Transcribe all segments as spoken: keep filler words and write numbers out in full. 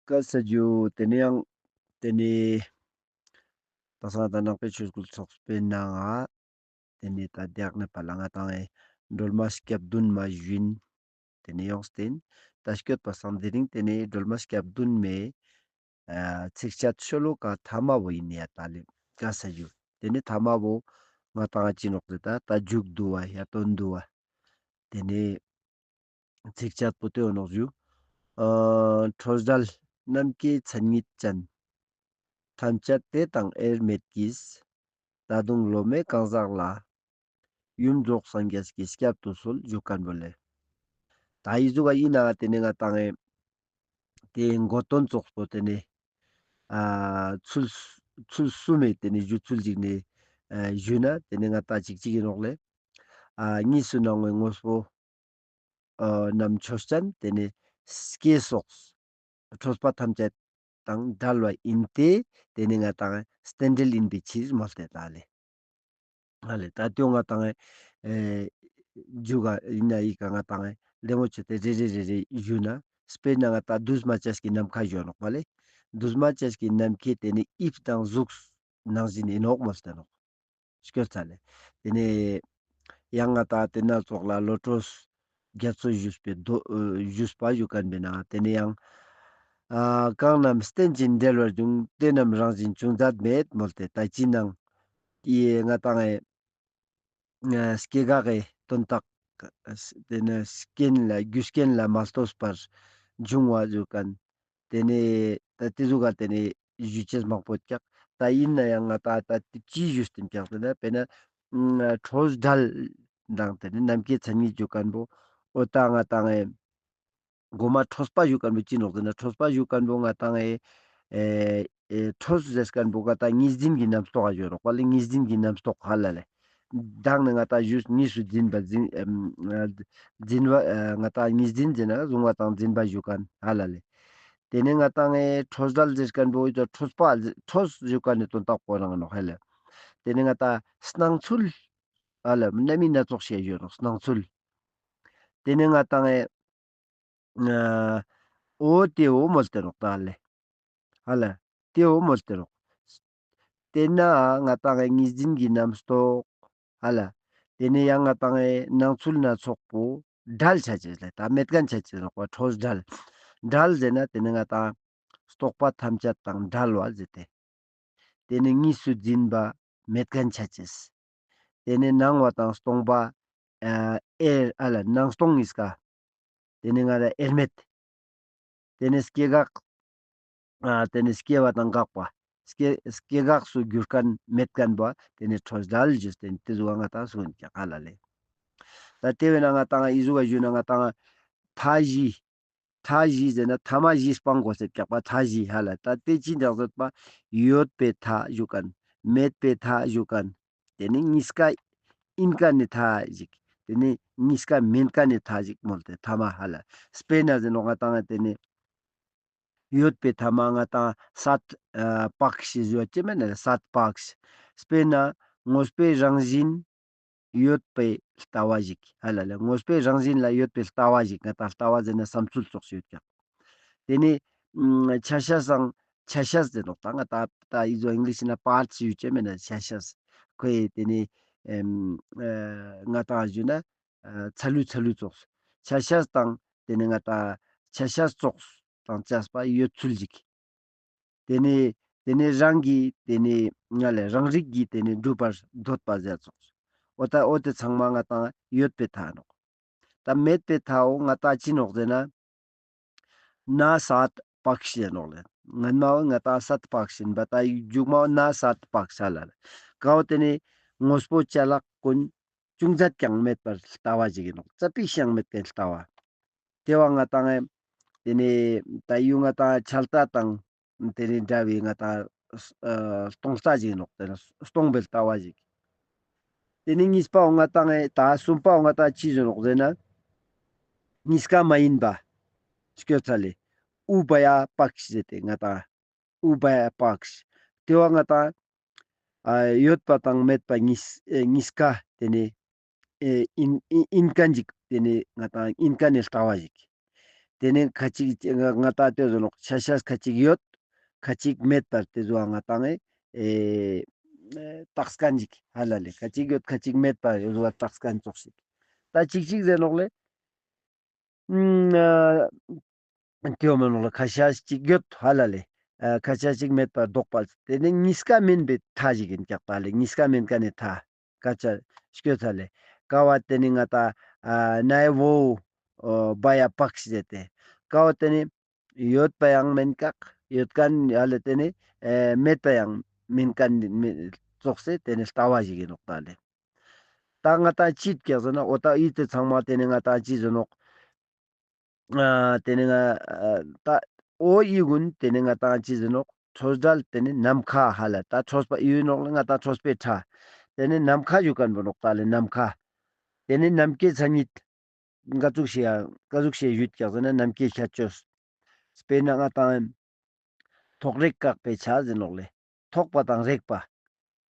བཀའ་སྩལ་རྒྱུ། ཏེ་ནེ་ཡང་ཏེ་ནེ་ད་སང་ད་ནང་པའི་ཆོས་སྐུལ་ཚོགས་པའི་ནང་ང་ཏེ་ནེ་ད་དེ་ཡག་ནེ་ཕར་ལ་ང་ཏང་ཨེ་སྒྲོལ་མ་སྐྱབས་གདུང་མ་ཞུན་ཏེ་ནེ་ཡོངས་ཏེ་ད་སྐྱོད་པ་སང་དེ་རིང་ཏེ་ནེ་སྒྲོལ་མ་སྐྱབས་གདུང་མའི་ཨ་ཚིགས་བཅད་ཤོ་ལོ་ཀ་ཐ་མ་བོ་ཨིན་ཡ་ད་ལེ། བཀའ་སྩལ་རྒྱུ། ཏེ་ནེ་ཐ་མ་བོ་ང་ཏང་ཅི་ནོག་ཟེར་ད་ད་མཇུག་བསྡུ་བ་ཡ་དོན་བསྡུ་བ། ཏེ་ནེ་ཚིགས་བཅད་པོ་ཏེ་བོ་ནོག་ཞུ། ཨ་ཁྲོ་རྒྱལ་ནམ་མཁའི་མཚན་ཉིད་ཅན། ཐམས་ཅད་དེ་དང་དབྱེར་མེད་ཀྱིས། ད་དུང་བློ་མེད་གང་ཟག་ལ། ཡུམ་རྫོགས་སངས་རྒྱས་ཀྱི་སྐྱབས་སུ་གསོལ་ཞུ་ཁན་བོ་ལེ། ད་འི་ཟུག་ག་ཨིན་ན་ཏེ་ནེ་ང་ཏང་ཨེ་ཏེ་མགོ་དོན་ཙོགས་པོ་ཏེ་ནེ་ཨ་ཚུལ་ཚུལ་གསུམ་མེ་ཏེ་ནེ་ཞུ་ཚུལ་ཅིག་ནེ་ཨ་ཞུས་ན་ཏེ་ནེ་ང་ཏང་ཅིག་ཅིག་ཨིན་ནོག་ལེ། ཨ་གཉིས་སུ་སྣང་བའི་དངོས་པོ་ཨ་རྣམས་ཆོས་ཅན། ཏེ་ནེ་སྐྱེ་སོགས་ཁྲོས་པ་ཐམས་ཅད་དང་བྲལ་བ་ཨིན་ཏེ། ཏེ་ནེ་ང་ཏང་རྟེན་འབྲེལ་ཨིན་པའི་ཕྱིར་མོལ་ཏེ་ད་ལེ། ཨ་ལེ་ད་ཏེའོ་ང་ཏང་ཨེ་མཇུག་ག་ཨིན་ན་འི་ཀ་ང་ཏང་ཨེ་ལེ་མོ་ཆེ་ཏེ་རེ་རེ་རེ་རེ་ཞུས་ན། སྤེར་ན་ང་ཏང་འདུས་མ་བྱས་ཀྱི་ནམ་མཁའ་ཞུ་ནོག་པ་ལེ། འདུས་མ་བྱས་ཀྱི་ནམ་མཁའི་ཏེ་ནེ་དབྱིབས་དང་གཟུགས་ནང་བཞིན་ཨིན་ནོག་མོལ་ཏེ་ནོག། སྐྱོད་ཚར་ལེ། ཏེ་ནེ་ཡང་ང་ཏང་ཏེ་ན་ཙོགས་ལ་བློ་གྲོས་རྒྱ་མཚོ་ཞུས་པའི་མདོ་ཨ་ཞུས་པ་ཞུ་ཁན་བོའི་ནང་ཏེ་ནེ་ཡང་ཨ་གང་རྣམས་རྟེན་ཅིང་འབྲེལ་བར་འབྱུང་། དེ་རྣམས་རང་བཞིན་ཅུང་ཟད་མེད་མོལ་ཏེ་ད་ཅི་ནང་ཨེ་ང་ཏང་ཨེ་ཨ་སྐྱེ་འགག་གི་དོན་དག་ཨ་ཏེ་ནེ་རྐྱེན་ལ་རྒྱུ་རྐྱེན་ལ་མ་ལྟོས་པར་འབྱུང་བ་ཞུ་ཁན། ཏེ་ནེ་ད་ཏེ་ཟུག་ག་ཏེ་ནེ་ཞུ་ཅེས་མང་པོ་ཀྱག། ད་ཨིན་ན་ཡང་ང་ཏང་ད་ཏེ་ཅི་ཞུས་ཏེ་ཀྱག་ཟེར་ན་སྤེར་ན་ཁྲོ་རྒྱལ་དང་ཏེ་ནེ་ནམ་མཁའི་མཚན་ཉིད་ཞུ་ཁན་བོ་འོ་ད་ང་ཏང་ཨེ་གོ་མ་ཁྲོས་པ་ཞུ་ཁན་བོ་ཅི་ནོག་ཟེར་ན་ཁྲོས་པ་ཞུ་ཁན་བོ་ང་ཏང་ཨེ་ཨེ་ཨེ་ཁྲོས་ཟེར་ཁན་བོ་ང་ཏང་གཉིས་འཛིན་གྱི་རྣམ་རྟོག་ག་ཞུ་ནོག་པ་ལེ། གཉིས་འཛིན་གྱི་རྣམ་རྟོག་ཧ་ལ་ལེ། མདང་ནེ་ང་ཏང་ཞུས་གཉིས་སུ་འཛིན་པ་འཛིན་ཨེམ་ཨ་འཛིན་པ་ཨ་ང་ཏང་གཉིས་འཛིན་ཟེར་ན་གཟུང་བ་དང་འཛིན་པ་ཞུ་ཁན་ཧ་ལ་ལེ། ཏེ་ནེ་ང་ཏང་ཨེ་ཁྲོ་རྒྱལ་ཟེར་ཁན་བོ་འོ་ད་ཁྲོས་པ་ཁྲོས་ཞུ་ཁན་ནི་དོན་དག་པོ་རང་ནོག་ཧ་ལ་ལེ། ཏེ་ནེ་ང་ཏང་སྣང་ཚུལ་ཧ་ལ་རྣམ་སྨིན་སྣ་ཚོགས་ཤིག་ཡོད་ནོག་སྣང་ཚུལ། ཏེ་ནེ་ང་ཏང་ཨེ་ཨ་འོ་ཏེ་འོ་མོལ་ཏེ་ནོག་ད་ལེ། ཧ་ལ། ཏེ་འོ་མོལ་ཏེ་ནོག། ཏེ་ན་ང་ཏང་ངི་གཉིས་འཛིན་གྱི་རྣམ་རྟོག་ཧ་ལ། ཏེ་ནེ་ཡང་ང་ཏང་ངི་སྣང་ཚུལ་སྣ་ཚོགས་པོ་བྲལ་ཆ་ཅེས་ལེ། ད་མེད་ཁན་ཆ་ཅེས་ནོག་པ་ཁྲོས་བྲལ། བྲལ་ཟེར་ན་ཏེ་ནེ་ང་ཏང་རྟོག་པ་ཐམས་ཅད་དང་བྲལ་བ་ཟེར་ཏེ། ཏེ་ནེ་གཉིས་སུ་འཛིན་པ་མེད་ཁན་ཆ་ཅེས། ཏེ་ནེ་སྣང་བ་དང་སྟོང་པ་ཨ་དབྱེར་ཨ་ལ་སྣང་སྟོང་གཉིས་ཀ། ཏེ་ནེ་ང་ཏང་དབྱེར་མེད། ཏེ་ནེ་སྐྱེ་འགག་ཨ་ཏེ་ནེ་སྐྱེ་བ་དང་འགག་པ། སྐྱེ་སྐྱེ་འགག་སུ་གྱུར་ཁན་མེད་ཁན་བོ་ཏེ་ནེ་ཁྲོས་བྲལ་ཞུས་ཏེ་ཏེ་ཟུག་ག་ང་ཏང་གསུངས་ཀྱག་ཧ་ལ་ལེ། ད་ཏེ་བས་ན་ང་ཏང་འི་ཟུག་ག་ཞུས་ན་ང་ཏང་མཐའ་བཞི། མཐའ་བཞི་ཟེར་ན་ཐ་མ་བཞི་སྤང་དགོས་ཟེར་ཀྱག་པ་མཐའ་བཞི་ཧ་ལ། ད་ཏེ་ཅི་འདྲ་ཟེར་པ་ཡོད་པའི་མཐའ་ཞུ་ཁན། མེད་པའི་མཐའ་ཞུ་ཁན། ཏེ་ནེ་གཉིས་ཀ་ཨིན་ཁན་ནི་མཐའ་ཞིག། ཏེ་ནེ་གཉིས་ཀ་མེན་ཁན་ནི་མཐའ་ཞིག་མོལ་ཏེ་ཐ་མ་ཧ་ལ། སྤེར་ན་ཟེར་ནོག་ང་ཏང་ཏེ་ནེ་ཡོད་པའི་ཐ་མ་ང་ཏང་སད་ཨ་པཀྵ་ཞུ་ཅེས་མེད་ན་སད་པཀྵ། སྤེར་ན་དངོས་པོའི་རང་བཞིན་ཡོད་པའི་ལྟ་བ་ཞིག་ཧ་ལ་ལེ། དངོས་པོའི་རང་བཞིན་ལ་ཡོད་པའི་ལྟ་བ་ཞིག་ང་ཏང་ལྟ་བ་ཟེར་ན་བསམ་ཚུལ་ཙོགས་ཤིག་ཡོད་ཀྱག། ཏེ་ནེ་ཨམ་ཆ་ཤས་སང་ཆ་ཤས་ཟེར་ནོག་ད་ང་ཏང་ད་འི་ཟོ་ཨིང་ལིཤ་ན་པཱརྚ་ཞུ་ཅེས་མེད་ན་ཆ་ཤས་ཁོའི་ཏེ་ནེ་ཨེམ་ཨ་ང་ཏང་ཞུ་ན་ཨ་ཚ་ལུ་ཚ་ལུ་ཙོགས་ཆ་ཤས་དང་ཏེ་ནེ་ང་ཏང་ཆ་ཤས་ཙོགས་དང་བཅས་པ་ཡོད་ཚུལ་ཞིག། ཏེ་ནེ་ཏེ་ནེ་རང་གི་ཏེ་ནེ་ང་ལེ་རང་རིག་གི་ཏེ་ནེ་སྒྲུབ་པར་འདོད་པ་ཟེར་ཙོགས། འོ་ད་འོ་ཏེ་ཚང་མ་ང་ཏང་ཡོད་པའི་མཐའ་ནོག། ད་མེད་པའི་མཐའ་འོ་ང་ཏང་ཅི་ནོག་ཟེར་ན། ན་སད་པཀྵ་ཟེར་ནོག་ལེ། སྔན་མ་འོ་ང་ཏང་སད་པཀྵ་ཨིན་པ་ད་མཇུག་མ་འོ་ན་སད་པཀྵ་ཧ་ལ་ལེ། ཀ་བོ་ཏེ་ནེ་དངོས་པོ་ཅ་ལག་ཀུན་ཅུང་ཟད་ཀྱང་མེད་པར་ལྟ་བ་ཞིག་ཨིན་ནོག། ཙ་པིག་ཤིག་ཡང་མེད་པའི་ལྟ་བ། ཏེ་བོ་ང་ཏང་ཨེ་ཏེ་ནེ་ད་ཡུལ་ང་ཏང་ཆད་ལྟ་དང་ཏེ་ནེ་འདྲ་བའི་ང་ཏང་ཨ་སྟོང་རྩ་ཞིག་ཨིན་ནོག། ཏེ་ནེ་སྟོང་པའི་ལྟ་བ་ཞིག། ཏེ་ནེ་གཉིས་པའོ་ང་ཏང་ཨེ་ད་གསུམ་པའོ་ང་ཏང་ཅི་ཞུ་ནོག་ཟེར་ན། གཉིས་ཀ་མ་ཡིན་པ། སྐྱོད་ཚར་ལེ། ཨུ་བྷ་ཡ་པཀྵ་ཟེར་ཏེ་ང་ཏང་ཨུ་བྷ་ཡ་པཀྵ། ཏེ་བོ་ང་ཏང་ཨ་ཡོད་པ་དང་མེད་པ་གཉིས་ཨེ་གཉིས་ཀ་ཏེ་ནེ་ཨེ་ཨིན་ཨིན་ཨིན་ཁན་ཞིག་ཏེ་ནེ་ང་ཏང་ཨིན་ཁན་ནི་ལྟ་བ་ཞིག། ཏེ་ནེ་ཁ་ཅིག་ང་ང་ཏང་ཏེ་ཟུག་ནོག་ཆ་ཤས་ཁ་ཅིག་ཡོད། ཁ་ཅིག་མེད་པར་ཏེ་ཟུག་ང་ཏང་ཨེ་ཨེ་བཏགས་ཁན་ཅིག་ཧ་ལ་ལེ། ཁ་ཅིག་ཡོད་ཁ་ཅིག་མེད་པར་ཡོད་ཟུག་བཏགས་ཁན་ཙོགས་ཤིག། ད་ཅིག་ཅིག་ཟེར་ནོག་ལེ། ཨ་ཏེ་བོ་མན་ནོག་ལེ། ཁ་ཤས་ཅིག་ཡོད་ཧ་ལ་ལེ། ཨ་ཁ་ཤས་ཅིག་མེད་པར་ལྡོག་པ། ཏེ་ནེ་གཉིས་ཀ་མེན་པའི་མཐའ་ཞིག་ཨིན་ཀྱག་ད་ལེ། གཉིས་ཀ་མེན་ཁན་ནི་མཐའ། སྐད་ཆ་སྐྱོད་ཚར་ལེ། ཀ་བོ་ཏེ་ནེ་ང་ཏང་ཨ་ནའི་བོ་ཨོ་བ་ཡ་བག་ཟེར་ཏེ། ཀ་བོ་ཏེ་ནེ་ཡོད་པ་ཡང་མེན་ཀྱག། ཡོད་ཁན་ཡ་ལེ། ཏེ་ནེ་ཨེ་མེད་པ་ཡང་མེན་ཁན་མེ་ཙོགས་སེ་ཏེ་ནེ་ལྟ་བ་ཞིག་ཨིན་ནོག་ད་ལེ། ད་ང་ཏང་ཅི་ཀྱག་ཟེར་ན་འོ་ད་འི་ཏེ་ཚང་མ་ཏེ་ནེ་ང་ཏང་ཅི་ཟེར་ནོག། ཨ་ཏེ་ནེ་ང་ཨ་ད་འོ་འི་གུན་ཏེ་ནེ་ང་ཏང་ཅི་ཟེར་ནོག། ཆོས་འབྲེལ་ཏེ་ནེ་ནམ་མཁའ་ཧ་ལ། ད་ཆོས་པ་ཡོད་ནོག་ལེ། ང་ཏང་ཆོས་པའི་ཕྲ། ཏེ་ནེ་ནམ་མཁའ་ཞུ་ཁན་བོ་ནོག་ད་ལེ། ནམ་མཁའ། ཏེ་ནེ་ནམ་མཁའི་མཚན་ཉིད། ཀ་ཟུག་ཤེས་ཡ་ཀ་ཟུག་ཤེས་ཡོད་ཀྱག་ཟེར་ན་ནམ་མཁའི་ཁྱད་ཆོས། དཔེར་ན་ང་ཏང་ཐོགས་རེག་བཀག་པའི་ཆ་ཟེར་ནོག་ལེ། ཐོགས་པ་དང་རེག་པ།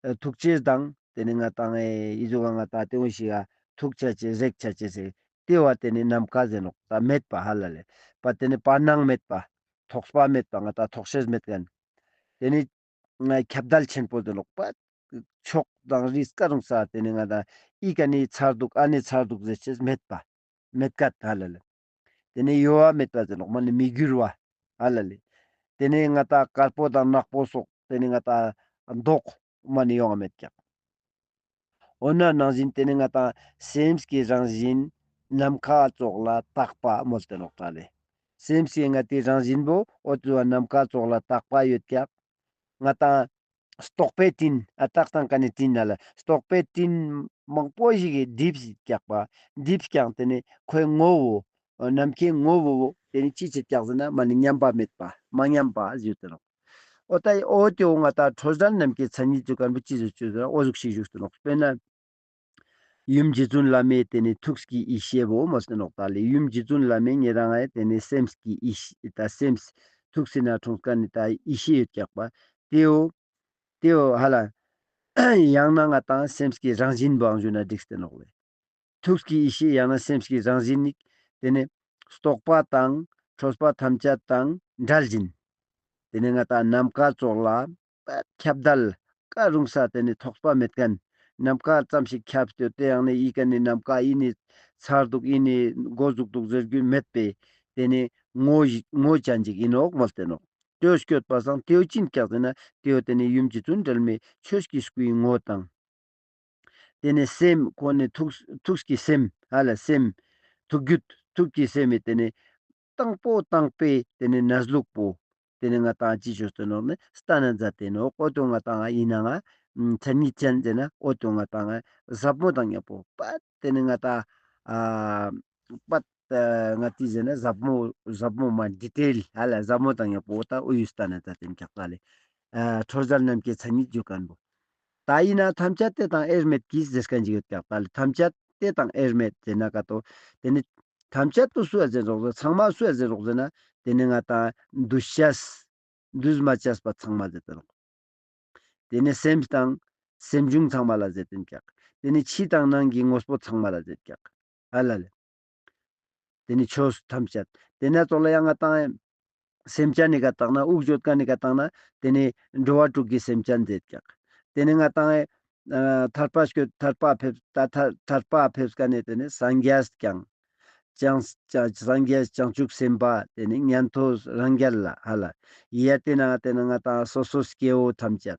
ཨ་ཐུག་ཅེས་དང་ཏེ་ནེ་ང་ཏང་ཨེ་འི་ཟུག་ང་ཏང་ཏེ་བོ་ཞིག་ག་ཐུག་ཆ་ཅེས་རེག་ཆ་ཅེས་ཟེར་ཏེ་བོ་ཏེ་ནེ་ནམ་མཁའ་ཟེར་ནོག། ད་མེད་པ་ཧ་ལ་ལེ། པ་ཏེ་ནེ་བར་སྣང་མེད་པ། ཐོགས་པ་མེད་པ། ང་ཏང་ཐོགས་ཤེས་མེད་ཁན། ཏེ་ནེ་ང་ཁྱབ་བརྡལ་ཆེན་པོ་ཟེར་ནོག་པ། ཕྱོགས་དང་རིས་ཀ་རུང་ས་ཏེ་ནེ་ང་ཏང་འི་ཀ་ནེ་ཚར་དུག་ཨ་ནེ་ཚར་དུག་ཟེར་ཅེས་མེད་པ། མེད་ཀ་ད་ལ་ལེ། ཏེ་ནེ་གཡོ་བ་མེད་པ་ཟེར་ནོག་མ་ནེ་མི་འགྱུར་བ་ཧ་ལ་ལེ། ཏེ་ནེ་ང་ཏང་དཀར་པོ་དང་ནག་པོ་སོགས་ཏེ་ནེ་ང་ཏང་མདོག་མ་ནེ་ཡོང་བ་མེད་ཀྱག། འོ་ན་ནང་བཞིན་ཏེ་ནེ་ང་ཏང་སེམས་ཀྱི་རང་བཞིན་ནམ་མཁའ་ཙོགས་ལ་དག་པ་མོལ་ཏེ་ནོག་ད་ལེ། སེམས་ཀྱི་ང་ཏི་རང་བཞིན་པོ་འོ་ཙོགས་ནམ་མཁའ་ཙོགས་ལ་དག་པ་ཡོད་ཀྱག། ང་ཏང་རྟོག་པའི་སྤྲིན་ཨ་རྟགས་དང་ཀ་ནེ་སྤྲིན་ན་ལ་རྟོག་པའི་སྤྲིན་མང་པོ་ཞིག་གི་གྲིབ་ཀྱག་པ། གྲིབ་ཀྱང་ཏེ་ནེ་ཁོའི་ངོ་བོ་ནམ་མཁའི་ངོ་བོ་ཏེ་ནེ་ཅི་ཆེ་ཀྱག་ཟེར་ན་མ་ནེ་མཉམ་པ་མེད་པ་མ་ཉམས་པ་ཞུ་ཏེ་ནོག། འོ་ད་འོ་ཏེ་འོ་ང་ཏང་ཆོས་འབྲེལ་ནམ་མཁའི་མཚན་ཉིད་ཅུ་ཁན་བོ་ཅི་ཟེར་ཅུ་ཟེར་འོ་ཟུག་ཤིག་ཞུ་ཏེ་ནོག། དཔེར་ན། ཡུམ་རྗེ་བཙུན་བླ་མའི་ཏེ་ནེ་ཐུགས་ཀྱི་ཡེ་ཤེས་པོ་མོལ་ཏེ་ནོག་ད་ལེ། ཡུམ་རྗེ་བཙུན་བླ་མའི་ཉེ་རང་ངི་ཏེ་ནེ་སེམས་ཀྱི་ཡེ་ཤེས་ད་སེམས་ཐུགས་སི་ནང་འཁྲུངས་ཁན་ནི་ད་ཡེ་ཤེས་ཡོད་ཀྱག་པ། ཏེའོ་ཏེའོ་ཧ་ལ་ཡང་ན་ང་ཏང་སེམས་ཀྱི་རང་བཞིན་པོའང་ཞུ་ན་འགྲིག་སྟེ་ནོག་ལེ། ཐུགས་ཀྱི་ཡེ་ཤེས་ཡང་ན་སེམས་ཀྱི་རང་བཞིན་ནི་ཏེ་ནེ་རྟོག་པ་དང་ཆོས་པ་ཐམས་ཅད་དང་བྲལ་ཞིང་། ཏེ་ནེ་ང་ཏང་ནམ་མཁའ་ཙོགས་ལ་ཁྱབ་བརྡལ་ཀ་རུང་ས་ཏེ་ནེ་ཐོགས་པ་མེད་ཁན། ནམ་མཁའ་ཙམ་ཞིག་ཁྱབ་སྟེ་ཏེ་ཡང་ནེ་འི་ཀ་ནེ་ནམ་མཁའ་འི་ནེ་ཚར་དུག་འི་ནེ་འགོ་ཟུག་དུག་ཟེར་རྒྱུ་མེད་པའི་ཏེ་ནེ་ངོ་ཞིག་ངོ་ཅན་ཞིག་ཨིན་ནོག་མོལ་ཏེ་ནོག། ཏེའོ་སྐྱོད་པ་སང་ཏེའོ་ཅི་ཨིན་ཀྱག་ཟེར་ན་ཏེའོ་ཏེ་ནེ་ཡུམ་རྗེ་བཙུན་འབྲལ་མེད་ཆོས་ཀྱི་སྐུའི་ངོ་བོ་དང་། ཏེ་ནེ་སེམས་ཁོ་ནེ་ཐུགས་ཐུགས་ཀྱི་སེམས་ཧ་ལ་སེམས་ཐུགས་རྒྱུད་ཐུགས་ཀྱི་སེམས་མི་ཏེ་ནེ་དང་པོ་དང་པོའི་ཏེ་ནེ་གནས་ལུགས་པོ་ཏེ་ནེ་ང་ཏང་ཅི་ཅོས་ཏེ་ནོག་ནི་སྟན་ན་མཛད་དེ་ནོག། འོ་ཏེ་ང་ཏང་ཨིན་ན་ང་མཚན་ཉིད་ཅན་ཟེར་ན་འོ་ཏེ་ང་ཏང་ཟབ་མོ་དང་ཉམ་པོ་པད་ཏེ་ནེ་ང་ཏང་ཨ་པད་ང་ཏི་ཟེར་ན་ཟབ་མོ་ཟབ་མོ་མ་ཌི་ཊེལ་ཧ་ལ་ཟབ་མོ་དང་ཉམ་པོ་འོ་ད་འོ་ཡུལ་སྟན་ན་མཛད་དེ་ཀྱག་ད་ལེ། ཨ་ཆོས་འབྲེལ་ནམ་མཁའི་མཚན་ཉིད་ཞུ་ཁན་བོ། ད་ཨིན་ན་ཐམས་ཅད་དེ་དང་དབྱེར་མེད་ཀྱི་ཟེར་ཁན་ཅིག་ཡོད་ཀྱག་ད་ལེ། ཐམས་ཅད་དེ་དང་དབྱེར་མེད་ཟེར་ན་ཀ་ཏོ། ཏེ་ནེ་ཐམས་ཅད་དུ་སུ་ཡ་ཟེར་རོགས་ཟེར་ཚང་མ་སུ་ཡ་ཟེར་རོགས་ཟེར་ན་ཏེ་ནེ་ང་ཏང་འདུས་བྱས་འདུས་མ་བྱས་པ་ཚང་མ་ཟེར་ཏེ་ནོག། ཏེ་ནེ་སེམས་དང་སེམས་བྱུང་ཚང་མ་ལ་ཟེར་ཏེ་ཀྱག། ཏེ་ནེ་ཕྱི་དང་ནང་གི་དངོས་པོ་ཚང་མ་ལ་ཟེར་ཀྱག། ཧ་ལ་ལེ། ཏེ་ནེ་ཆོས་ཐམས་ཅད། ཏེ་ནེ་ཙོགས་ལ་ཡང་ང་ཏང་སེམས་ཅན་ནི་ཀ་བཏང་ན་དབུགས་ཡོད་ཁན་ནི་ཀ་བཏང་ན་ཏེ་ནེ་འགྲོ་བ་དྲུག་གི་སེམས་ཅན་ཟེར་ཀྱག། ཏེ་ནེ་ང་ཏང་ཨ་ཐར་པ་སྐྱོད་ཐར་པ་ཕེབས་ད་ཐར་ཐར་པ་ཕེབས་ཁན་ནི་ཏེ་ནེ་སངས་རྒྱས་ཀྱང་བྱང་བྱང་སངས་རྒྱས་བྱང་ཆུབ་སེམས་དཔའ་ཏེ་ནེ་ཉན་ཐོས་རང་རྒྱལ་ལ་ཧ་ལ་ཡ་ཏེ་ན་ཏེ་ནེ་ང་ཏང་སོ་སོ་སྐྱེ་བོ་ཐམས་ཅད།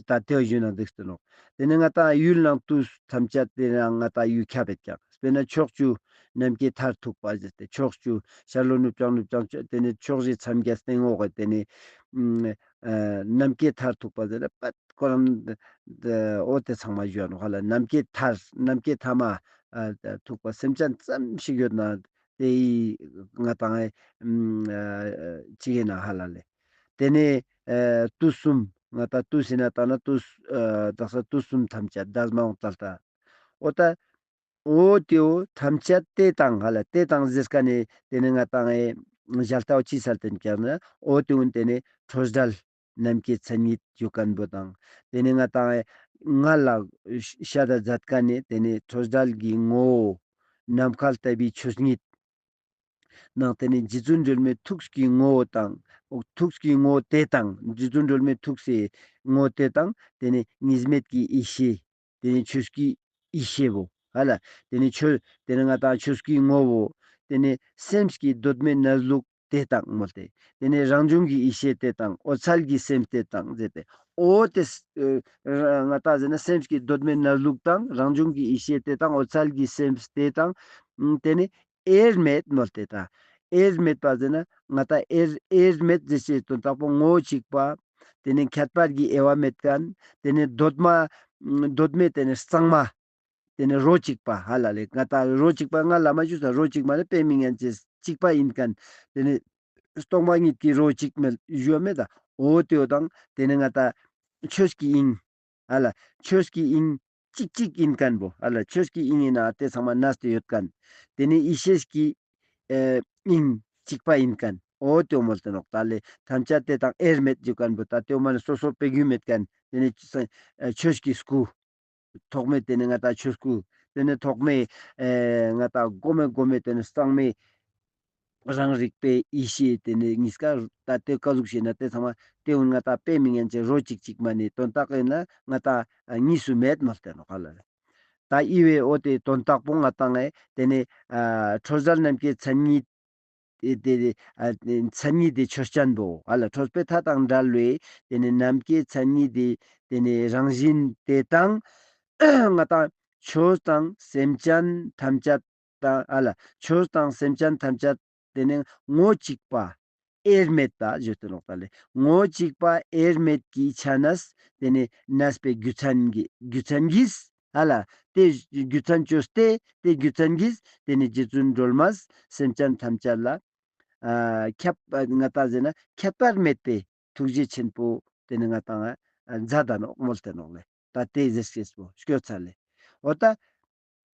ད་ཏེའོ་ཞུ་ན་འགྲིག་སྟེ་ནོག། ཏེ་ནེ་ང་ཏང་ཡུལ་ནང་དུས་ཐམས་ཅད་ཏེ་ནེ་ང་ཏང་ཡུལ་ཁྱབ་ཡོད་ཀྱག། དཔེར་ན་ཕྱོགས་བཅུ་ནམ་མཁའི་མཐར་ཐུག་པ་ཟེར་ཏེ་ཕྱོགས་བཅུ་ཤར་ལྷོ་ནུབ་བྱང་ནུབ་བྱང་ཕྱོགས་ཏེ་ནེ་ཕྱོགས་བཞི་མཚམས་བརྒྱད་སྟེང་འོག་གི་ཏེ་ནེ་ཨ་ནམ་མཁའི་མཐར་ཐུག་པ་ཟེར་ན་པད་ཁོ་རང་འོ་ཏེ་ཚང་མ་ཞུ་ཡ་ནོག་ཧ་ལ། ནམ་མཁའི་མཐར་ནམ་མཁའི་མཐའ་མ་ཨ་ཐུག་པ་སེམས་ཅན་ཙམ་ཞིག་ཡོད་ན་ཏེ་ཡི་ང་ཏང་ཨེ་ཨ་ཅི་ཡིན་ན་ཧ་ལ་ལེ། ཏེ་ནེ་ཨ་དུས་གསུམ་ང་ཏང་དུས་ཟེར་ན་ད་ན་དུས་ཨ་དག་ས་དུས་གསུམ་ཐམས་ཅད་འདས་མ་འོངས་ད་ལྟ། འོ་ད་འོ་ཏེའོ་ཐམས་ཅད་དེ་དང་ཧ་ལ་དེ་དང་ཟེར་ཁན་ནི་ཏེ་ནེ་ང་ཏང་ཨེ་ཞལ་ལྟ་བ་ཅི་སལ་ཏེ་ཀྱག་ན་འོ་ཏེའོ་ཏེ་ནེ་ཆོས་འབྲེལ་ནམ་མཁའི་མཚན་ཉིད་ཞུ་ཁན་བོ་དང་ཏེ་ནེ་ང་ཏང་ཨེ་ང་ལ་ཤ་ད་མཛད་ཁན་ནི་ཏེ་ནེ་ཆོས་འབྲེལ་གྱི་ངོ་བོ་ནམ་མཁའ་ལྟ་བུའི་ཆོས་ཉིད། ནང་ཏེ་ནེ་རྗེ་བཙུན་སྒྲོལ་མའི་ཐུགས་ཀྱི་ངོ་བོ་དང་། འོ་ཐུགས་ཀྱི་ངོ་བོ་ཏེ་དང་། རྗེ་བཙུན་སྒྲོལ་མའི་ཐུགས་སི་ངོ་བོ་ཏེ་དང་། ཏེ་ནེ་གཉིས་མེད་ཀྱི་ཡེ་ཤེས། ཏེ་ནེ་ཆོས་ཀྱི་ཡེ་ཤེས་བོ་ཧ་ལ། ཏེ་ནེ་ཆོས་ཏེ་ནེ་ང་ཏང་ཆོས་ཀྱི་ངོ་བོ། ཏེ་ནེ་སེམས་ཀྱི་གདོད་མའི་གནས་ལུགས་ཏེ་དང་མོལ་ཏེ། ཏེ་ནེ་རང་བྱུང་གི་ཡེ་ཤེས་ཏེ་དང་འོད་གསལ་གྱི་སེམས་ཏེ་དང་ཟེར་ཏེ། འོ་ཏེ་ཨ་ང་ཏང་ཟེར་ན་སེམས་ཀྱི་གདོད་མའི་གནས་ལུགས་དང་རང་བྱུང་གི་ཡེ་ཤེས་ཏེ་དང་འོད་གསལ་གྱི་སེམས་ཏེ་དང་། ཏེ་ནེ་དབྱེར་མེད་མོལ་ཏེ་ད། དབྱེར་མེད་པ་ཟེར་ན་ང་ཏང་དབྱེར་དབྱེར་མེད་ཟེར་ཅེས་དོན་དག་པོ་ངོ་བོ་གཅིག་པ། ཏེ་ནེ་ཁྱད་པར་གྱི་དབྱེ་བ་མེད་མཁན། ཏེ་ནེ་གདོད་མ་གདོད་མའི་ཏེ་ནེ་གཙང་མ། ཏེ་ནེ་རོ་གཅིག་པ་ཧ་ལ་ལེ། ང་ཏང་རོ་གཅིག་པ་ང་ལ་མ་ཞུས་ས་རོ་གཅིག་མ་ནེ་དཔེ་མི་ཉན་ཅེས་གཅིག་པ་ཡིན་མཁན། ཏེ་ནེ་སྟོང་པ་ཉིད་ཀྱི་རོ་གཅིག་མེད་ཞུ་བ་མེད་ད། འོ་ཏེ་བོ་དང་ཏེ་ནེ་ང་ཏང་ཆོས་ཀྱི་དབྱིངས། ཧ་ལ། ཆོས་ཀྱི་དབྱིངས་གཅིག་གཅིག་ཡིན་མཁན་བོ། ཧ་ལ། ཆོས་ཀྱི་དབྱིངས་ཡིན་ན་ཏེ་ཚང་མ་གནས་ཏེ་ཡོད་མཁན། ཏེ་ནེ་ཡེ་ཤེས་ཀྱི་ཨ་དབྱིངས་གཅིག་པ་ཡིན་མཁན། འོ་ཏེ་བོ་མོལ་ཏེ་ནོག་ད་ལེ། ཐམས་ཅད་ཏེ་དང་དབྱེར་མེད་ཞུ་མཁན་བོ་ད་ཏེ་བོ་མ་ནེ་སོ་སོ་སྤེ་རྒྱུ་མེད་མཁན། ཏེ་ནེ་ཆོས་ཨ་ཆོས་ཀྱི་སྐུ། ཐོག་མའི་ཏེ་ནེ་ང་ཏང་ཆོས་སྐུ། ཏེ་ནེ་ཐོག་མའི་ཨེ་ང་ཏང་གོ་མའི་གོ་མའི་ཏེ་ནེ་གཙང་མའི་རང་རིག་པའི་ཡེ་ཤེས། ཏེ་ནེ་གཉིས་ཀ་ད་ཏེ་ཀ་ཟུག་ཞེ་ན་ཏེ་ཚང་མ་ཏེ་བོ་ང་ཏང་དཔེ་མི་ཉན་ཅེས་རོ་གཅིག་གཅིག་མ་ནེ་དོན་དག་ཡིན་ན་ང་ཏང་གཉིས་སུ་མེད་མོལ་ཏེ་ནོག་ཧ་ལ་ལེ། ད་འི་བོའི་འོ་ཏེ་དོན་དག་པོ་ང་ཏང་ཨེ་ཏེ་ནེ་ཨ་སྤྲོས་བྲལ་ནམ་མཁའི་མཚན་ཉིད། ཏེ་ཏེ་ཨ་མཚན་ཉིད་དེ་ཆོས་ཅན་པོ་ཧ་ལ། སྤྲོས་པའི་མཐའ་དང་བྲལ་བའི་ཏེ་ནེ་ནམ་མཁའི་མཚན་ཉིད་དེ་ཏེ་ནེ་རང་བཞིན་ཏེ་དང་། ང་ཏང་ཆོས་དང་སེམས་ཅན་ཐམས་ཅད་དང་ཧ་ལ། ཆོས་དང་སེམས་ཅན་ཐམས་ཅད་ཏེ་ནེ་ངོ་བོ་གཅིག་པ་དབྱེར་མེད་པ་ཞུ་ཏེ་ནོག་ད་ལེ། ངོ་བོ་གཅིག་པ་དབྱེར་མེད་ཀྱི་ཆ་ནས་ཏེ་ནེ་གནས་པའི་རྒྱུ་མཚན་གྱི་རྒྱུ་མཚན་གྱིས་ཧ་ལ། ཏེ་རྒྱུ་མཚན་བཅོས་ཏེ་ཏེ་རྒྱུ་མཚན་གྱིས་ཏེ་ནེ་རྗེ་བཙུན་སྒྲོལ་མས་སེམས་ཅན་ཐམས་ཅད་ལ་ཨ་ཁྱབ་ཨ་ང་ཏང་ཟེར་ན་ཁྱད་པར་མེད་པའི་ཐུགས་རྗེ་ཆེན་པོ་ཏེ་ནེ་ང་ཏང་ཨ་མཛད་ད་ནོག་མོལ་ཏེ་ནོག་ལེ། ད་ཏེ་ཟེར་ཅེས་པོ་སྐྱོ་ཚ་ལེ། འོ་ད་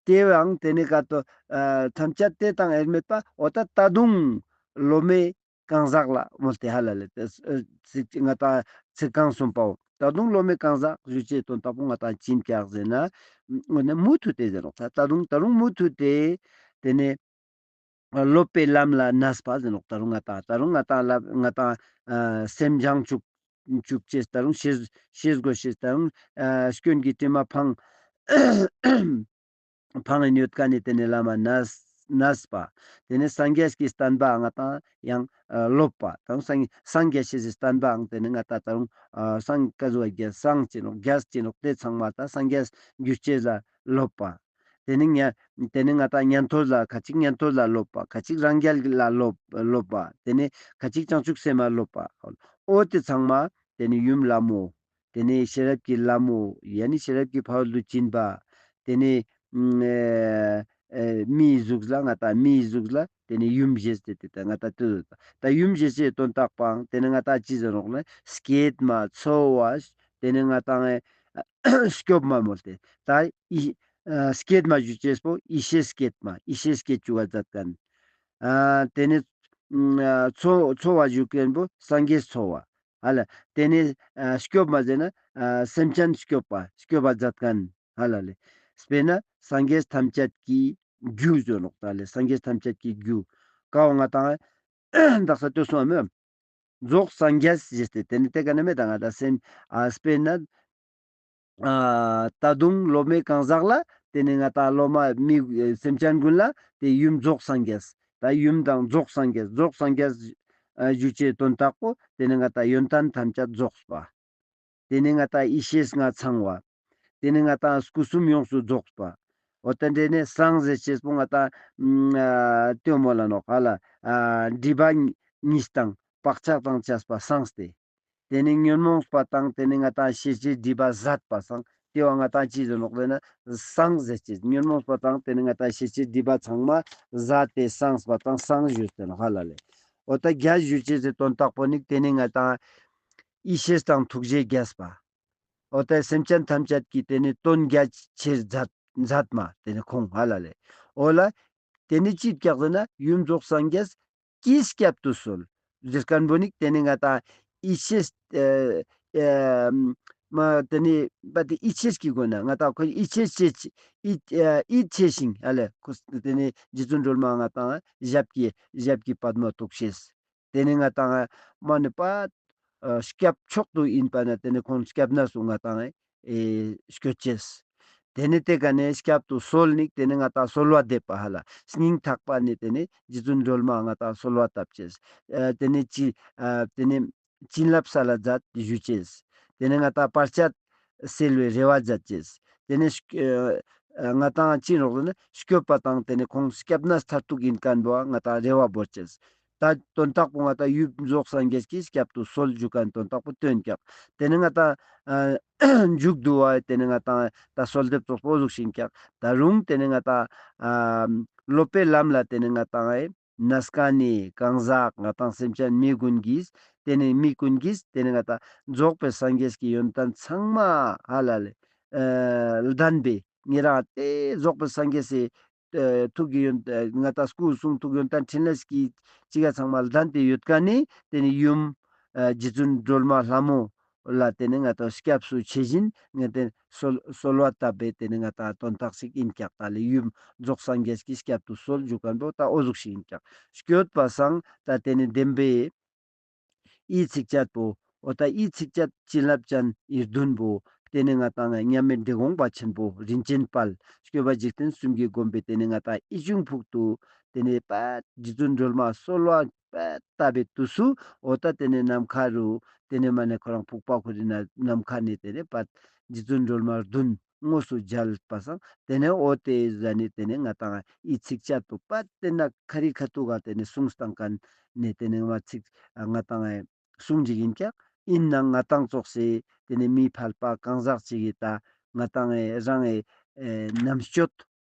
ཏེ་བོའང་ཏེ་ནེ་ཀ་ཏོ་ཨ་ཐམས་ཅད་ཏེ་དང་དབྱེར་མེད་པ། འོ་ད་ད་དུང་སློབ་མའི་གང་ཟག་ལ་མོལ་ཏེ་ཧ་ལ་ལེ། ཏེ་ཨ་ཚིག་ང་ཏང་ཚིག་རྐང་གསུམ་པའོ། ད་དུང་སློབ་མའི་གང་ཟག་ཞུ་ཅེས་དོན་དག་པོ་ང་ཏང་ཅི་ཡིན་ཀྱག་ཟེར་ན། འོ་ན་མུ་མཐུད་དེ་ཟེར་ནོག་ད་ད་དུང་ད་དུང་མུ་མཐུད་དེ་ཏེ་ནེ་ཨ་སློབ་པའི་ལམ་ལ་གནས་པ་ཟེར་ནོག་ད་རུང་ང་ཏང་ད་རུང་ང་ཏང་ལ་ང་ཏང་ཨ་སེམས་སྦྱང་བཅུག་བཅུག་ཅེས། ད་རུང་ཤེས་ཤེས་དགོས་ཤེས། ད་རུང་ཨ་སྐྱོན་གྱི་དྲི་མ་འཕང་འཕང་ཡིན་ཡོད་མཁན་ནི་ཏེ་ནེ་ལམ་ལ་གནས་གནས་པ། ཏེ་ནེ་སངས་རྒྱས་ཀྱི་བསྟན་པ་ང་ཏང་ཡང་ཨ་སློབ་པ། ད་རུང་སངས་སངས་རྒྱས་ཤེས་སི་བསྟན་པའང་ཏེ་ནེ་ང་ཏང་ད་རུང་ཨ་སངས་ཀ་ཟུག་རྒྱས་སངས་ཅི་ནོག་རྒྱས་ཅི་ནོག་ཏེ་ཚང་མ་ད་སངས་རྒྱས་འགྱུར་ཅེས་ལ་སློབ་པ། ཏེ་ནེ་ཉན་ཏེ་ནེ་ང་ཏང་ཉན་ཐོས་ལ་ཁ་ཅིག་ཉན་ཐོས་ལ་སློབ་པ། ཁ་ཅིག་རང་རྒྱལ་ལ་སློབ་སློབ་པ། ཏེ་ནེ་ཁ་ཅིག་བྱང་ཆུབ་སེམས་ལ་སློབ་པ། འོ་ཏེ་ཚང་མ་ཏེ་ནེ་ཡུམ་ལྷ་མོ། ཏེ་ནེ་ཤེས་རབ་ཀྱི་ལྷ་མོ་ཡ་ནི་ཤེས་རབ་ཀྱི་ཕ་རོལ་ཏུ་ཕྱིན་པ། ཏེ་ནེ་ཨ་ཨ་མིའི་གཟུགས་ལ་ང་ཏང་མིའི་གཟུགས་ལ་ཏེ་ནེ་ཡུམ་ཞེས་ཏེ་ཏེ་ད་ང་ཏང་ཏེ་ད་ཡུམ་ཞེས་སི་དོན་དག་པའང་ཏེ་ནེ་ང་ཏང་ཅི་ཟེར་ནོག་ན་སྐྱེད་མ་འཚོ་བ། ཏེ་ནེ་ང་ཏང་ཨེ་སྐྱོབ་མ་མོལ་ཏེ། ད་ཡེ་ཨ་སྐྱེད་མ་ཞུ་ཅེས་པོ་ཡེ་ཤེས་སྐྱེད་མ་ཡེ་ཤེས་སྐྱེད་བཅུག་པ་མཛད་མཁན། ཨ་ཏེ་ནེ་ཨ་འཚོ་འཚོ་བ་ཞུ་མཁན་པོ་སངས་རྒྱས་འཚོ་བ། ཧ་ལ། ཏེ་ནེ་ཨ་སྐྱོབ་མ་ཟེར་ན་ཨ་སེམས་ཅན་སྐྱོབ་པ་སྐྱོབ་པ་མཛད་མཁན། ཧ་ལ་ལེ། དཔེར་ན་སངས་རྒྱས་ཐམས་ཅད་ཀྱི་རྒྱུ་ཟེར་ནོག་ད་ལེ། སངས་རྒྱས་ཐམས་ཅད་ཀྱི་རྒྱུ། ཀ་བོ་ང་ཏང་དག་ས་ལྟོས་སོང་བ་མེད། རྫོགས་སངས་རྒྱས་ཞེས་ཏེ་ཏེ་ནེ་ཏེ་ཀ་ནེ་མེད་ད་ང་ཏང་སེམས་ཨ་དཔེར་ན་ཨ་ད་དུང་སློབ་མའི་གང་ཟག་ལ་ཏེ་ནེ་ང་ཏང་སློབ་མ་མི་སེམས་ཅན་ཀུན་ལ་ཏེ་ཡུམ་རྫོགས་སངས་རྒྱས། ད་ཡུམ་དང་རྫོགས་སངས་རྒྱས་རྫོགས་སངས་རྒྱས་ཨ་ཞུ་ཅེས་དོན་དག་པོ་ཏེ་ནེ་ང་ཏང་ཡོན་ཏན་ཐམས་ཅད་རྫོགས་པ། ཏེ་ནེ་ང་ཏང་ཡེ་ཤེས་ལྔ་ཚང་བ། ཏེ་ནེ་ང་ཏང་སྐུ་གསུམ་ཡོངས་སུ་རྫོགས་པ། འོ་ད་ཏེ་ནེ་སངས་ཟེར་ཅེས་པོ་ང་ཏང་ཨ་ཏེ་མོལ་ལ་ནོག་ཧ་ལ། ཨ་སྒྲིབ་པ་གཉིས་དང་བག་ཆགས་དང་བཅས་པ་སངས་ཏེ། ཏེ་ནེ་ཉོན་མོངས་པ་དང་ཏེ་ནེ་ང་ཏང་ཤེས་བྱའི་སྒྲིབ་པ་ཟད་པ་སངས། ཏེ་བོ་ང་ཏང་ཅི་ཟེར་ནོག་ཟེར་ན་སངས་ཟེར་ཅེས། ཉོན་མོངས་པ་དང་ཏེ་ནེ་ང་ཏང་ཤེས་བྱའི་སྒྲིབ་པ་ཚང་མ་ཟད་དེ་སངས་པ་དང་སངས་ཞུ་ཟེར་ནོག་ཧ་ལ་ལེ། འོ་ད་རྒྱས་ཞུ་ཅེས་སི་དོན་དག་པོ་ནི་ཏེ་ནེ་ང་ཏང་ཡེ་ཤེས་དང་ཐུགས་རྗེས་རྒྱས་པ། འོ་ད་སེམས་ཅན་ཐམས་ཅད་ཀྱི་ཏེ་ནེ་དོན་རྒྱ་ཆེར་མཛད་མཛད་མ་ཏེ་ནེ་ཁོང་ཧ་ལ་ལེ། འོ་ལ། ཏེ་ནེ་ཅི་ཀྱག་ཟེར་ན་ཡུམ་རྫོགས་སངས་རྒྱས་ཀྱིས་བསྐྱབ་ཏུ་གསོལ། ཟེར་མཁན་པོ་ནི་ཏེ་ནེ་ང་ཏང་ཡེ་ཤེས་ཨ་ཨ་ མ་ཏེ་ནེ་པ་ཏེ་ཡིད་ཆེས་ཀྱི་སྒོ་ནེ་ང་ཏང་ཁོ་ཡིད་ཆེས་ཆེ་ཡིད་ཡིད་ཆེས་ཤིང་ཧ་ལེ་ཁོ་ཏེ་ནེ་རྗེ་བཙུན་སྒྲོལ་མ་ང་ཏང་ཞབས་ཀྱི་ཞབས་ཀྱི་པདྨོ་ཐུགས་ཤེས། ཏེ་ནེ་ང་ཏང་མ་ནེ་པ་ཨ་སྐྱབས་མཆོག་ཏུ་ཡིན་པ་ན་ཏེ་ནེ་ཁོང་སྐྱབས་གནས་སུ་ང་ཏང་ཨེ་སྐྱོད་ཅེས། ཏེ་ནེ་ཏེ་ཀ་ནེ་སྐྱབས་སུ་གསོལ་ནིག་ཏེ་ནེ་ང་ཏང་གསོལ་བ་འདེབས་པ་ཧ་ལ་སྙིང་ཐག་པ་ནེ་ཏེ་ནེ་རྗེ་བཙུན་སྒྲོལ་མ་ང་ཏང་གསོལ་བ་བཏབ་ཅེས། ཨ་ཏེ་ནེ་ཅི་ཨ་ཏེ་ནེ་བྱིན་རླབས་སལ་ལ་མཛད་ཞུ་ཅེས། ཏེ་ནེ་ང་ཏང་བར་ཆད་སེལ་བའི་རེ་བ་མཛད་ཅེས། ཏེ་ནེ་ཨ་ང་ཏང་ཅི་ནོག་ཟེར་ན་སྐྱོབ་པ་དང་ཏེ་ནེ་ཁོང་སྐྱབས་གནས་མཐར་ཐུག་ཡིན་མཁན་པོ་ང་ཏང་རེ་བ་བོར་ཅེས། ད་དོན་དག་པོ་ང་ཏང་ཡུམ་རྫོགས་སངས་རྒྱས་ཀྱི་སྐྱབས་སུ་གསོལ་ཞུ་མཁན་དོན་དག་པོ་སྟོན་ཀྱག་ཏེ་ནེ་ང་ཏང་ཨ་མཇུག་བསྡུ་བ་ཏེ་ནེ་ང་ཏང་ད་གསོལ་འདེབས་ཙོགས་པོ་ཟུག་ཤིག་ཀྱག་ད་རུང་ཏེ་ནེ་ང་ཏང་ཨ་སློབ་པའི་ལམ་ལ་ཏེ་ནེ་ང་ཏང་ཨེ་གནས་མཁན་ནི་གང་ཟག་ང་ཏང་སེམས་ཅན་མི་ཀུན་གྱིས་ཏེ་ནེ་མི་ཀུན་གྱིས་ཏེ་ནེ་ང་ཏང་རྫོགས་པའི་སངས་རྒྱས་ཀྱི་ཡོན་ཏན་ཚང་མ་ཧ་ལ་ལེ་ཨ་ལྡན་པའི་ཉེ་རང་ཏེ་རྫོགས་པའི་སངས་རྒྱས་སི་ཨ་ཐུགས་ཀྱི་ཡོན་ཨ་ང་ཏང་སྐུ་གསུང་ཐུགས་ཡོན་ཏན་ཕྲིན་ལས་ཀྱི་ཅི་ག་ཚང་མ་ལྡན་ཏེ་ཡོད་མཁན་ནི་ཏེ་ནེ་ཡུམ་ཨ་རྗེ་བཙུན་སྒྲོལ་མ་ལྷ་མོ་ལ་ཏེ་ནེ་ང་ཏང་སྐྱབས་སུ་མཆི་ཞིན་ང་ཏེ་གསོལ་གསོལ་བ་བཏབ་པའི་ཏེ་ནེ་ང་ཏང་དོན་དག་ཞིག་ཡིན་ཀྱག་ད་ལེ་ཡུམ་རྫོགས་སངས་རྒྱས་ཀྱི་སྐྱབས་སུ་གསོལ་ཞུ་མཁན་པོ་ད་འོ་ཟུག་ཤིག་ཡིན་ཀྱག་སྐྱོད་པ་སང་ད་ཏེ་ནེ་བདེན་པའི་ཨི་ཚིགས་བཅད་པོ། འོ་ད་ཨི་ཚིགས་བཅད་བྱིན་རླབས་ཅན་ཨི་བདུན་པོ། ཏེ་ནེ་ང་ཏང་མཉམ་མེད་འབྲི་གུང་པ་ཆེན་པོ་རིན་ཆེན་དཔལ་སྐྱོབ་པ་འཇིག་རྟེན་གསུམ་གྱི་མགོན་པོས་ཏེ་ནེ་ང་ཏང་ཨི་ཆུང་ཕུག་ཏུ་ཏེ་ནེ་པ་རྗེ་བཙུན་སྒྲོལ་མ་གསོལ་བ་པ་བཏབ་པའི་དུས་སུ་འོ་ད་ཏེ་ནེ་ནམ་མཁའ་རུ་ཏེ་ནེ་མ་ནེ་ཁོ་རང་ཕུག་པ་ཁོ་རི་ན་ནམ་མཁའ་ནེ་ཏེ་ནེ་པ་རྗེ་བཙུན་སྒྲོལ་མ་བདུན་དངོས་སུ་མཇལ་བ་སང་ཏེ་ནེ་འོ་ཏེ་ཟ་ནེ་ཏེ་ནེ་ང་ཏང་ཨི་ཚིགས་བཅད་པོ་པ་ཏེ་ན་ཁ་རི་ཁ་ཐུག་ག་ཏེ་ནེ་གསུངས་སྟངས་མཁན་ནེ་ཏེ་ནེ་ང་ཚིག་ང་ཏང་ཨེ་གསུང་ཅིག་ཡིན་ཀྱག་ཡིན་ནའང་ང་ཏང་ཙོགས་སེ་ཏེ་ནེ་མི་ཕལ་པ་གང་ཟག་ཅིག་གི་ད་ང་ཏང་ཨེ་རང་ཨེ་ཨེ་རྣམ་དཔྱོད་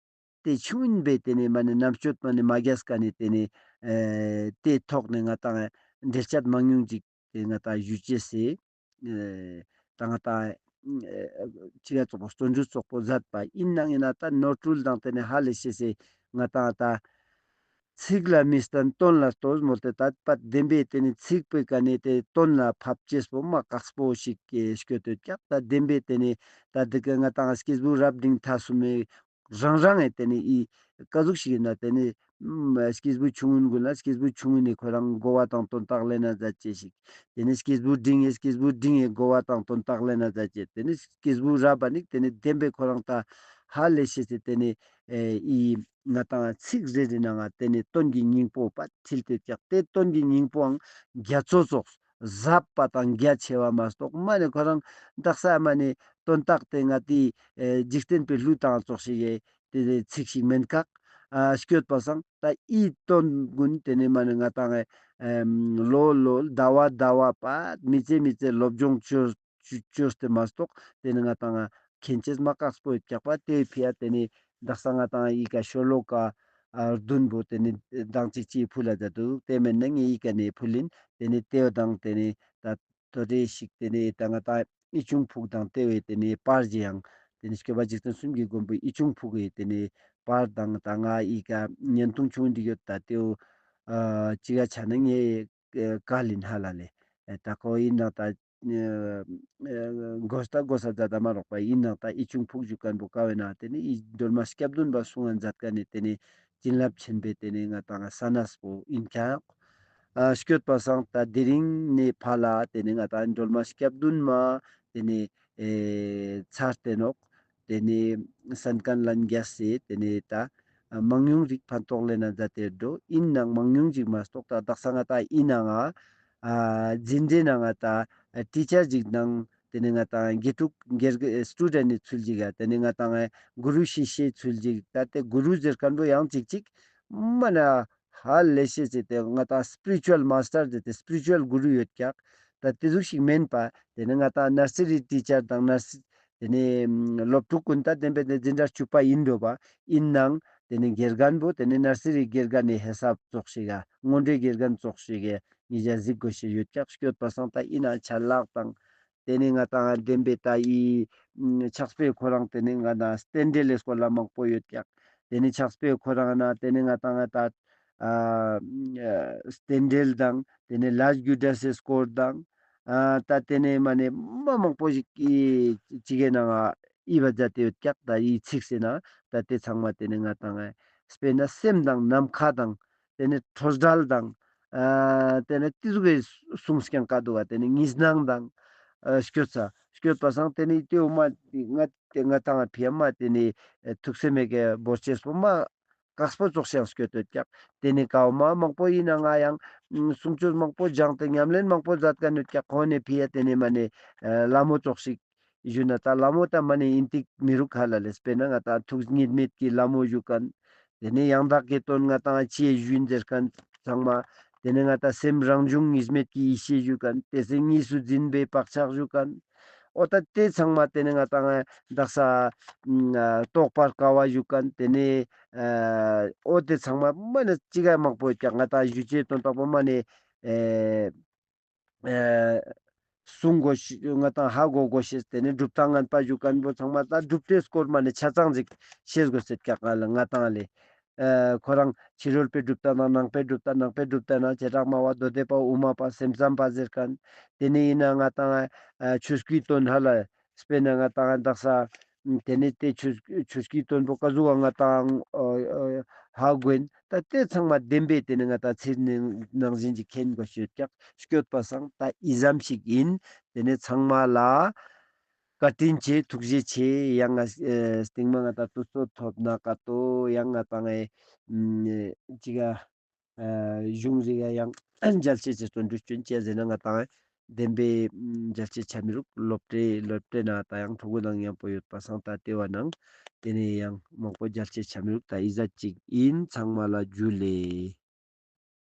ཏེ་ཆུང་ཡིན་པས་ཏེ་ནེ་མ་ནེ་རྣམ་དཔྱོད་མ་ནེ་མ་རྒྱས་ཀ་ནེ་ཏེ་ནེ་ཨེ་ཏེ་ཐོག་ནེ་ང་ཏང་ཨེ་འགྲེལ་བཤད་མང་ཉུང་ཅིག་ཏེ་ང་ཏང་ཞུ་ཅེས་སེ། ཨེ་ད་ང་ཏང་ཨེ་ཅི་ག་ཙོགས་པོ་བརྩོན་འགྲུས་ཙོགས་པོ་མཛད་པ་ཡིན་ནའང་ཡིན་ན་ད་ནོར་འཁྲུལ་དང་ཏེ་ནེ་ཧ་ལས་ཤེས་སེ་ང་ཏང་ད་ཚིག་ལ་མི་བརྟེན་དོན་ལ་ལྟོས་མོལ་ཏེ་ད་པ་བདེན་པའི་ཏེ་ནེ་ཚིག་པོའི་ཀ་ནེ་ཏེ་དོན་ལ་ཕབ་ཅེས་པོ་མ་དཀགས་པོ་ཞིག་གི་སྐྱོད་དོད་ཀྱག་ད་བདེན་པའི་ཏེ་ནེ་ད་འདི་ཀ་ང་ཏང་སྐྱེས་བུ་རབ་འབྲིང་ཐ་གསུམ་མའི་རང་རང་ངི་ཏེ་ནེ་ཨི་ཀ་ཟུག་ཞིག་ཡིན་ན་ཏེ་ནེ་ཨམ་སྐྱེས་བུ་ཆུང་ངུན་ཀུན་ལ་སྐྱེས་བུ་ཆུང་ངུན་ནི་ཁོ་རང་གོ་བ་དང་དོན་དག་ལེན་ན་མཛད་ཅེས་ཤིག་ཏེ་ནེ་སྐྱེས་བུ་འབྲིང་ངི་སྐྱེས་བུ་འབྲིང་ངི་གོ་བ་དང་དོན་དག་ལེན་ན་མཛད་ཅེས། ཏེ་ནེ་སྐྱེས་བུ་རབ་པ་ནི་ཏེ་ནེ་བདེན་པའི་ཁོ་རང་ད་ཧ་ལས་ཤེས་སེ་ཏེ་ནེ་ཨེ་ཨི་ང་ཏང་ཚིག་རེ་རེ་ནང་ང་ཏེ་ནེ་དོན་གྱི་སྙིང་པོ་པ་འཁྲིལ་ཏེ་ཀྱག་ཏེ་དོན་གྱི་སྙིང་པོའང་རྒྱ་མཚོ་ཙོགས་ཟབ་པ་དང་རྒྱ་ཆེ་བ་མ་གཏོགས་མ་ནེ་ཁོ་རང་དག་ས་མ་ནེ་དོན་དག་ཏེ་ང་ཏི་ཨེ་འཇིག་རྟེན་པའི་ལུས་དང་ཙོགས་ཤིག་གི་ཏེ་ཚིག་ཞིག་མེན་ཀྱག་ཨ་སྐྱོད་པ་སང་ད་ཨི་དོན་ཀུན་ཏེ་ནེ་མ་ནེ་ང་ཏང་ཨེ་ལོ་ལོ་ཟླ་བ་ཟླ་བ་པ་མི་ཚེ་མི་ཚེ་སློབ་སྦྱོང་ཅོས་ཅོས་ཏེ་མ་གཏོགས་ཏེ་ནེ་ང་ཏང་མཁྱེན་ཅེས་མ་དཀགས་པོ་ཡོད་ཀྱག་པ། ཏེ་ཕི་ཡ་ཏེ་ནེ་དག་ས་ང་ཏང་ཨི་ཀ་ཤོ་ལོ་ཀ་ཨ་བདུན་པོ་ཏེ་ནེ་དང་ཅིག་ཅིག་ཕུལ་ལ་མཛད་འདུག་ཏེ་མེན་ན་ངས་ཨི་ཀ་ནེ་ཕུལ་ཡིན། ཏེ་ནེ་ཏེ་བོ་དང་ཏེ་ནེ་ད་དོ་རེ་ཞིག་ཏེ་ནེ་ད་ང་ཏང་ཨི་ཆུང་ཕུག་དང་ཏེ་བོའི་ཏེ་ནེ་པར་ཞིག་ཡང་ཏེ་ནེ་སྐྱོབ་པ་འཇིག་རྟེན་གསུམ་གྱི་མགོན་པོའི་ཨི་ཆུང་ཕུག་གི་ཏེ་ནེ་པར་དང་ད་ང་ཨི་ཀ་བརྙན་ཐུང་ཆུང་འདི་ཡོད་ད་ཏེ་བོ་ཨ་ཅི་ག་ཆ་ན་ངས་ཨེ་བཀལ་ཡིན་ཧ་ལ་ལེ། ཨེ་ད་ཁོ་ཡིན་ནའང་ད་ཨེ་གོ་ས་ད་གོ་ས་མཛད་ད་མ་རོགས་པ་ཡིན་ནའང་ད་ཨི་ཆུང་ཕུག་ཞུ་མཁན་པོ་ཀ་བོ་ན་ཏེ་ནེ་ཨི་སྒྲོལ་མ་སྐྱབས་བདུན་པ་གསུང་ང་མཛད་མཁན་ནི་ཏེ་ནེ་བྱིན་རླབས་ཆེན་པོའི་ཏེ་ནེ་ང་ཏང་ས་གནས་པོ་ཡིན་ཀྱག་ཨ་སྐྱོད་པ་སང་ད་དེ་རིང་ནེ་ཕར་ལ་ཏེ་ནེ་ང་ཏང་སྒྲོལ་མ་སྐྱབས་བདུན་མ་ཏེ་ནེ་ཨེ་ཚར་ཏེ་ནོག་ཏེ་ནེ་གསན་མཁན་ལྷན་རྒྱས་སི་ཏེ་ནེ་ད་མང་ཉུང་རིགས་ཕན་ཐོགས་ལེན་ན་མཛད་དེ་འགྲོ། ཡིན་ནའང་མང་ཉུང་ཅིག་མ་གཏོགས་ད་དག་ས་ང་ཏང་ཡིན་ནའང་ཨ་འཛིན་གྲྭའི་ནང་ང་ཏ་ཊི་ཅར་ཅིག་དང་ཏེ་ནེ་ང་ཏང་དགེ་ཕྲུག་དགེ་སི་ཊུ་ཌེན་ཊི་ནི་ཚུལ་ཅིག་ཡ་ཏེ་ནེ་ང་ཏང་གུ་རུ་ཤི་ཤེའི་ཚུལ་ཅིག་ད་ཏེ་གུ་རུ་ཟེར་མཁན་པོ་ཡང་ཅིག་ཅིག་མ་ན་ཧ་ལས་ཤེས་ཟེར་ཏེ་ང་ཏང་སི་པི་རི་ཅུ་ཨལ་མཱས་ཊར་ཟེར་ཏེ་སི་པི་རི་ཅུ་ཨལ་གུ་རུ་ཡོད་ཀྱག་ད་ཏེ་ཟུག་ཞིག་མེན་པ་ཏེ་ནེ་ང་ཏང་ནར་སི་རི་ཊི་ཅར་དང་ནར་སི་ཏེ་ནེ་སློབ་ཕྲུག་ཀུན་ད་བདེན་པའི་ཏེ་འཛིན་གྲྭ་བཅུ་པ་ཡིན་འགྲོ་བ་ཡིན་ནའང་ཏེ་ནེ་དགེ་རྒན་པོ་ཏེ་ནེ་ནར་སི་རི་དགེ་རྒན་ནི་ཧེ་སབ་ཙོགས་ཤིག་ག་སྔོན་འགྲོའི་དགེ་རྒན་ཙོགས་ཤིག་གི་ཉེ་ཞ་གཟིགས་དགོས་ཤེས་ཡོད་ཀྱག་སྐྱོད་པ་སང་ད་ཡིན་ན་ཆ་ལག་དང་ཏེ་ནེ་ང་ཏང་བདེན་པའི་ད་ཨི་ཕྱག་དཔེ་ཁོ་རང་ཏེ་ནེ་ང་ཏང་རྟེན་འབྲེལ་ལི་སྐོར་ལ་མང་པོ་ཡོད་ཀྱག་ཏེ་ནེ་ཕྱག་དཔེ་ཁོ་རང་ན་ཏེ་ནེ་ང་ཏང་ད་ཨ་རྟེན་འབྲེལ་དང་ཏེ་ནེ་ལས་རྒྱུ་འབྲས་སི་སྐོར་དང་ ཨ་ད་ཏེ་ནེ་མ་ནེ་མ་མང་པོ་ཞིག་གི་ཅི་གའི་ནང་ང་ཨི་བ་ཛད་དེ་ཡོད་ཀྱག། ད་ཨི་ཚིག་སེ་ན་ད་ཏེ་ཚང་མ་ཏེ་ནེ་ང་ཏང་ཨེ་སྤེར་ན་སེམས་དང་ནམ་མཁའ་དང་ཏེ་ནེ་ཁྲོ་ཟླ་དང་ཨ་ཏེ་ནེ་ཏེ་ཟུག་གི་གསུངས་ཀྱང་ཀ་འདུག་ག། ཏེ་ནེ་གཉིས་སྣང་དང་ཨ་སྐྱོད་ས་སྐྱོད་པ་སང་ཏེ་ནེ་ཏེ་འོ་མ་ང་ཏེ་ང་ཏང་ཕི་ཡ་མ་ཏེ་ནེ་ཨེ་ཐུགས་སེམས་མེད་ཀྱི་བོར་ཅེས་པོ་མ་དཀགས་པོ་ཙོགས་ཤིག་སྐྱོད་དེ་ཡོད་ཀྱག། ཏེ་ནེ་ཀའོ་མ་མང་པོ་ཨིན་ན་ང་ཡང་གསུང་ཆོས་མང་པོ་སྦྱངས་ཏེ་ཉམས་ལེན་མང་པོ་མཛད་མཁན་ཡོད་ཀྱག། ཁོང་ནེ་ཕི་ཡ་ཏེ་ནེ་མ་ནེ་ཨ་ལ་མོ་ཙོགས་ཤིག་ཞུས་ན་ད་ལ་མོ་ད་མ་ནེ་ཨིན་ཏིག་མི་རུག་ཧ་ལ་ལེ། སྤེར་ན་ང་ཏང་ཐུགས་གཉིས་མེད་ཀྱི་ལ་མོ་ཞུ་མཁན། ཏེ་ནེ་ཡང་དག་གི་དོན་ང་ཏང་ཅི་ཞུ་ཨིན་ཟེར་མཁན་ཚང་མ། ཏེ་ནེ་ང་ཏང་སེམས་རང་བྱུང་གཉིས་མེད་ཀྱི་ཡེ་ཤེས་ཞུ་མཁན། ཏེ་སེ་གཉིས་སུ་འཛིན་པའི་བག་ཆགས་ཞུ་མཁན། འོ་ད་ཏེ་ཚང་མ་ཏེ་ནེ་ང་ཏང་དག་ས་ཨ་རྟོགས་པར་དཀའ་བ་ཞུ་མཁན། ཏེ་ནེ་ཨ་འོ་ཏེ་ཚང་མ་མ་ནེ་ཅི་ག་མང་པོ་ཡོད་ཀྱག། ང་ཏང་ཞུ་ཅེས་དོན་དག་པོ་མ་ནེ་ཨེ་ཨེ་གསུང་དགོས་ཤེས་ང་ཏང་ཧ་གོ་དགོས་ཤེས། ཏེ་ནེ་གྲུབ་མཐའ་ངན་པ་ཞུ་མཁན་པོ་ཚང་མ་ད་གྲུབ་མཐའི་སྐོར་མ་ནེ་ཆ་ཚང་ཞིག་ཤེས་དགོས་ཤེས་ཀྱག། ང་ལ་ང་ཏང་ལེ་ཨེ་ཁོ་རང་ཕྱི་རོལ་པའི་གྲུབ་མཐའ་དང་ནང་པའི་གྲུབ་མཐའ། ནང་པའི་གྲུབ་མཐའ་ན་བྱེ་བྲག་སྨྲ་བ་མདོ་སྡེ་པ་དབུ་མ་པ་སེམས་ཙམ་པ་ཟེར་མཁན། ཏེ་ནེ་ཨིན་ན་ང་ཏང་ཨ་ཆོས་སྐུའི་དོན་ཧ་ལ་སྤེར་ན་ང་ཏང་དག་ས་ཏེ་ནེ་ཏེ་ཆོས་ཆོས་སྐུའི་དོན་པོ་ཀ་ཟུག་ག་ང་ཏང་ཨ་ཨ་ཧ་གོ་ཨིན། ད་ཏེ་ཚང་མ་བདེན་པའི་ཏེ་ནེ་ང་ཏང་ཚིག་ནང་བཞིན་གྱི་མཁྱེན་དགོས་ཤེས་ཀྱག། སྐྱོད་པ་སང་ད་ཨི་ཙམ་ཞིག་ཨིན། ཏེ་ནེ་ཚང་མ་ལ་བཀའ་དྲིན་ཆེ། ཐུགས་རྗེ་ཆེ། ཡང་ང་ཨེ་སྟིང་མ་ང་ཏང་དུས་ཚོད་ཐོབ་ན་ཀ་ཏོ་ཡང་ང་ཏང་ཨེ་ཨམ་ཅི་ག་ཨ་གཞུང་རིག་ག་ཡང་མཇལ་ཆེ་ཆེ་སོ་འདྲུ་ཅུན་ཅེ་ཟེར་ན་ང་ཏང་བདེན་པའི་མཇལ་ཆེ་ཆ་མི་རུག། སློབ་གྲྭའི་སློབ་གྲྭའི་ནང་ད་ཡང་ཕྲུ་གུ་དང་མཉམ་པོ་ཡོད་པ་སང་ད་ཏེ་བ་ནང་ཏེ་ནེ་ཡང་མང་པོ་མཇལ་ཆེ་ཆ་མི་རུག། ད་ཨི་ཟ་ཅིག་ཨིན། ཚང་མ་ལ་ཇུ་ལེ།